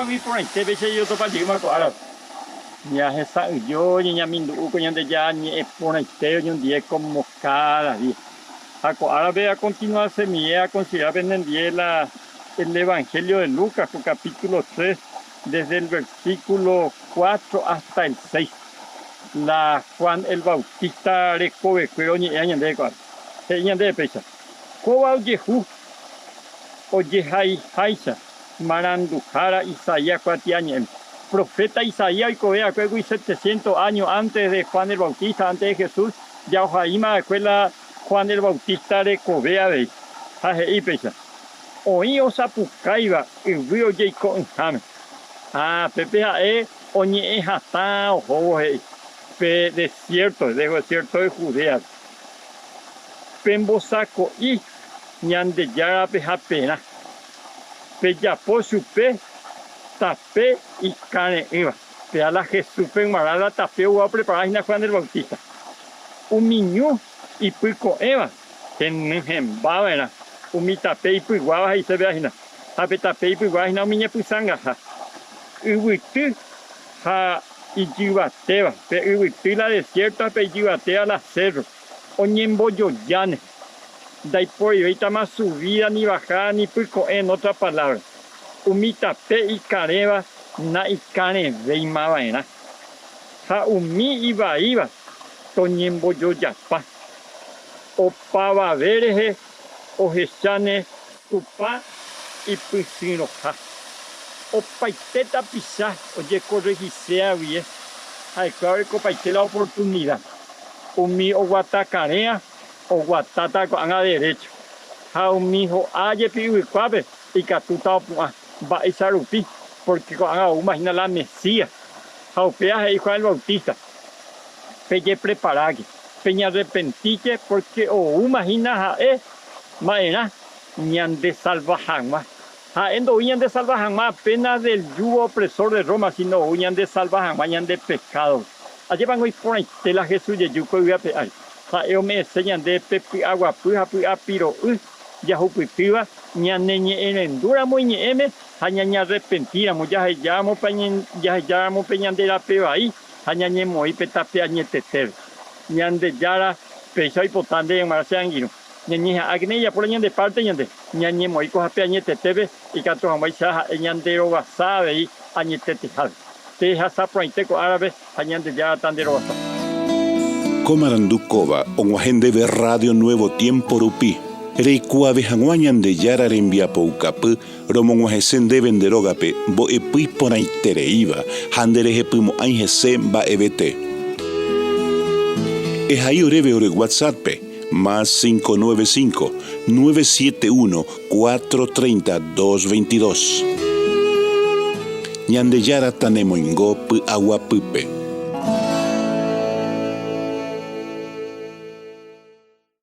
Ajépa iporãite péicha jajotopa jeýma ko árape. Ñahesa'ỹijo ñañamindu'u ko Ñandejára ñe'ẽ porãite oñondive como cada día. Ha ko árape akontinuasemie akonsidera penendie la el Evangelio de Lucas ko capítulo 3 desde el versículo 4 hasta el 6. La Juan el Bautista rekovekuéra oñe'ẽva ñandéve ko árape. He'i ñandéve péicha, Kóva ojehu ojehaiháicha maranduhára Isaías kuatiañe'ẽme. Proféta Isaías oikove va'ekuégui setecientos áño ántes de Juan el Bautista, ántes de Jesús, ja ohaíma va'ekue la Juan el Bautista rekove avei. Ha he'i péicha, Oĩ osapukáiva yvy ojeiko'ỹháme. Ha pépe ha'e oñe'ẽ hatã ohóvo he'i, Pe desiértore, desierto de Judéape. Pembosako'i Ñandejárape haperã. Pejapo chupe tape ikarẽ'ỹva. Péa la Jesúspe g̃uarã la tape oúva oprepara hína Juan el Bautista. Umi ñu ipyko'ẽva henyhẽmba va'erã umi tape ipyguáva he'ise péva hína. Ha pe tape ipyguáva hína umi ñepysãngaha. Yvyty ha ijyvatéva, pe yvyty la desiérto ha pe ijyvatéva la sérro, oñembojojáne. Ndaiporivéitama subida ni bajada ni pyko'ẽ, en otra palabra, umi tape ikarẽva na'ikarẽvéimava'erã, ha umi ivaíva toñembojojapa. Opavave rehe ohecháne Tupã ipysyrõha. Opaite tapicha ojekorrehiséa guie ha'ekuéra orekopaite la oportunida. Umi oguata karẽa oguatáta ko'ág̃a derécho, ha umi ho'a jepi yvykuápe ikatúta opu'ã. Mba'éicha rupi? Pórke ko'ág̃a oúma hína la Mesías. Ha upéva he'i Juan el Bautista, Pejepreparáke, peñarrepentíke, pórke oúma hína ha'e ma'erã ñandesalva hag̃ua. Ha'e ndoúi ñandesalva hag̃ua apéna del yugo opresor de Roma, síno ou ñandesalva hag̃ua ñande pekádogui. Ajépango iporãite la Jesús jeju ko yvy ape ári. Ha'e ome'ẽse ñande pe py'aguapy ha py'apiro'y jahupytýva ñaneñe'ẽrendúramo iñe'ẽme ha ñañearrepentíramo, jahejáramo pe ñande rape vai ha ñañemoĩ pe tape añetetépe. Ñandejára péicha oipota ndéve g̃uarã che angirũ. Ñañeha'ãkena ijapóra ñande párte ñande, ñañemoĩ ko hape añetetépe ikatu hag̃uáicha ha'e ñanderovasa avei añetetehápe. Pehasa porãite ko árape ha Ñandejára tanderovasa. Ko marandu kóva og̃uahẽ ndéve Radio Nuevo Tiempo rupi. Reikuaave hag̃ua Ñandejára rembiapoukapy romog̃uahẽse ndéve nde rógape mbo'epy iporãitereíva ha nderehepymo'ãi hese mba'evete. Ehai oréve ore WhatsApp-pe, más 595 971 430 222. Ñandejára tanemoingo py'aguapýpe.